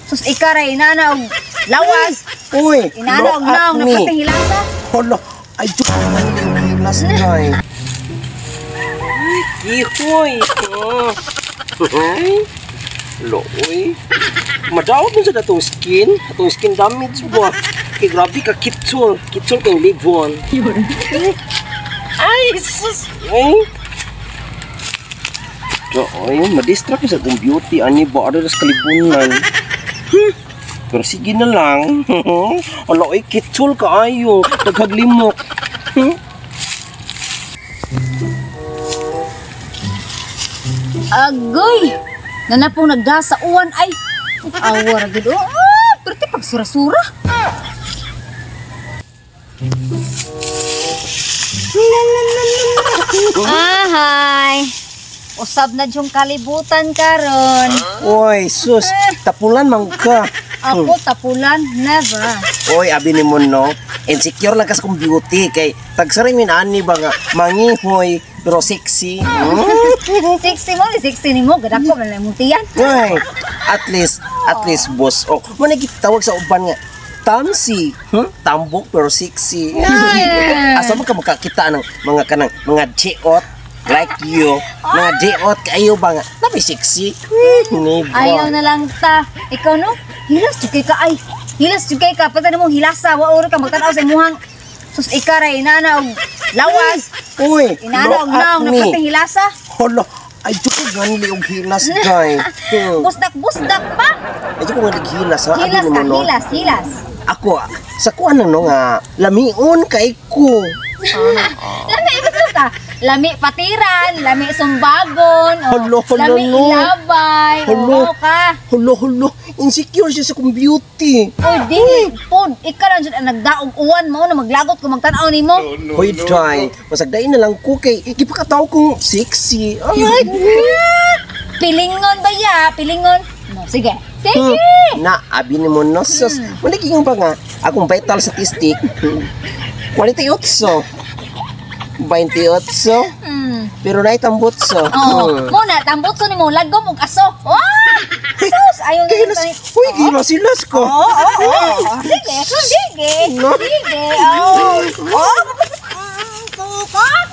Sus ikaray inana og lawas. Uy, Inana og look at naong me. napating hilasa. Hala, ay joke man hilas day. Ihoy. Ay. Looy. Madaot mo sa atong skin, atong skin damage ba. Kay grabe ka kitsul, kitsul kay libon. Ay, sus. Ay. Oy, madistract sa akong beauty ani ba ada sa kalibunan. Pero sige na lang. Ala, oy, kitsul kaayo, daghag limok. Agoy! Nana pong nagdasa uwan ay. Awa ra gid. Oh, pero ti pagsura-sura. Ah, hi. Usab na yung kalibutan karon. Oy, sus, tapulan man ka. Ako tapulan, never. Oy, abi ni mo no, insecure lang ka sa kong beauty kay tagsaray min ani ba nga mangihoy pero sexy. Sexy mo, sexy ni mo, gadako man lang imong tiyan. Oy, at least boss. Oh, mo tawag sa uban nga Tamsi, Tambok pero sexy. Ay, asa man ka makakita ng mga kanang mga jiot like you, mga jiot kayo ba nga nabi sexy? Ni ba? Ayaw na lang ta. Ikaw no, hilas jud kay ka ay. Hilas jud kay ka, patay mong hilasa, wa oro ka magtan-aw sa imuhang sus ikaray inana og lawas. Uy, Inana og look at naong me. napating hilasa. Hala, ay joke ganli og hilas day. Busdak-busdak pa. Ay joke nga hilas ha. Abi Hilas nimo, ka, no? hilas, hilas. Ako, sa kuan lang no nga lamion kay ko. Lami ito ka. Lami patiran, lami sumbagon, oh, Hala, hala, lami no. ilabay, Hala. oh, ka. Hulo hulo, insecure siya sa kong beauty. Oy, dili pod, ikaw lang jud ang nagdaog uwan mo na maglagot ko magtan-aw nimo. Hoy day, masagdain na lang ko kay gipakataw kong sexy. Ay. Pilingon ba ya? Pilingon. No, sige. Sige. Na abi nimo no sus. Mo naging pa nga akong vital statistic. 48. 28. Pero naay tambutso. Oh, mo na tambutso nimo lagom og aso. Oh! Sus, ayaw na Kaya lang nas, uy, gilas ko. Oo. Sige, sige. No. Sige. Oh. Oh. Tukon.